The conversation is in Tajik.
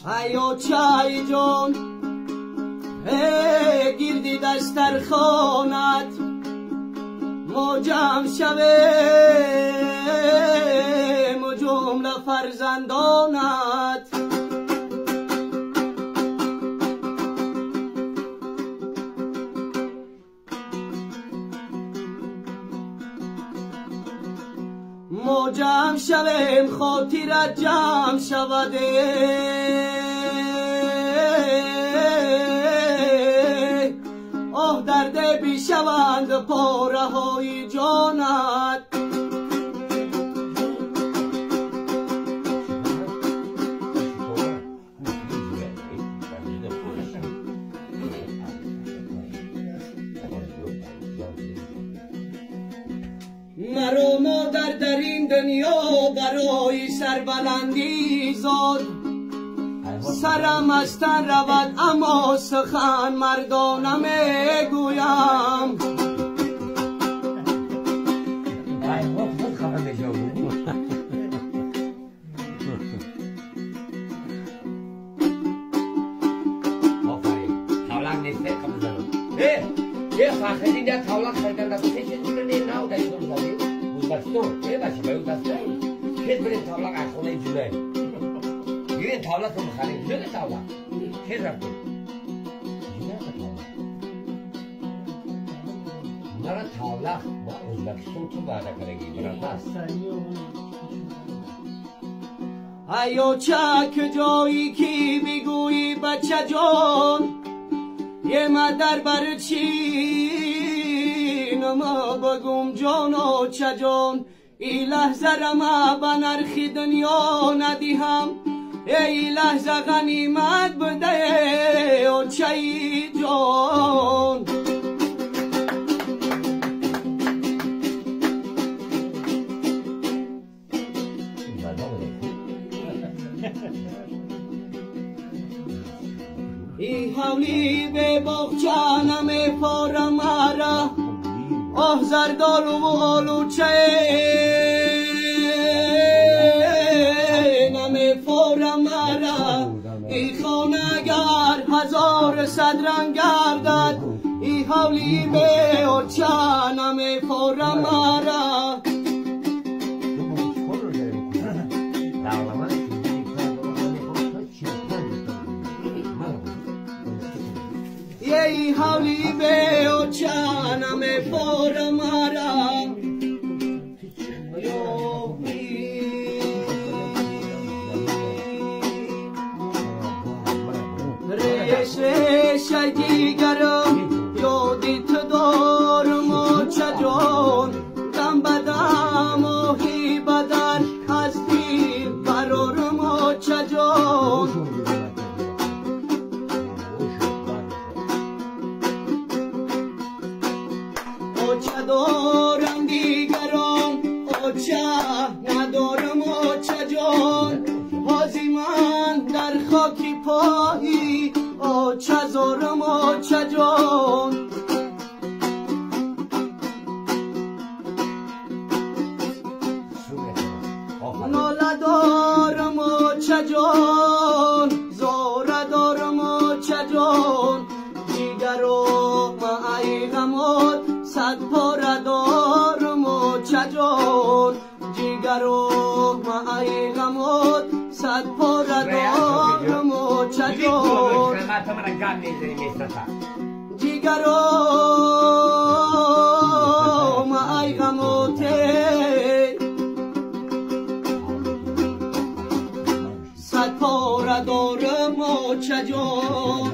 Ай очай ҷон, эй гирди дастархонат мо ҷамъ шавем ҷумла фарзандонат. Мо ҷамъ шавем, хотират ҷамъ шавад, оҳ дарде бишаванд пораҳои ҷонат. Маро модар дар ин дунё барои сарбаландӣ зод, сарам аз тан равад, аммо сухан мардона мегӯям. Фахриддин як тавлак харидан дар нав дар Ӯзбекистон. Э бача, ба ӯ хез бирем тавлак аз хонаи ҷунай. Гирем тавлакро бихарем. Куҷо тавлак? Хез рафтем. Мара тавлак ба Ӯзбекистон ту ваъда кардагӣ, брат. Ай оча, куҷоӣ ки бигӯӣ бачаҷон, е мадар бар чӣ нама бигум ҷон очаҷон, и лаҳза ма ба нархи дунё надиҳам, эй лаҳза ғанимат буде очаи ҷон. И ҳавли бебоғча намепорам мара, оҳ зардолуву олучае намепорам мара. И хона агар ҳазор сад ранг гардад, и ҳавли беоча намепорам мара. Ей ҳавли беоча намепорам мара. Реш решай дигарам ёди ту дорам очаҷон, дам ба дам оҳи бадар аз дил барорам очаҷон. Оча дорам дигарон, оча надорам очаҷон, ҳози ман дар хоки пои оча зорам очаҷон. Нола дорам очаҷон, зора дорам очаҷон, дигаро ма ай ғамот сад пора дорам очаҷон, ҷигаро ма ай ғамот сад пора дорам очаҷон, ҷигаро ма ай ғамоте сад пора дорам очаҷон.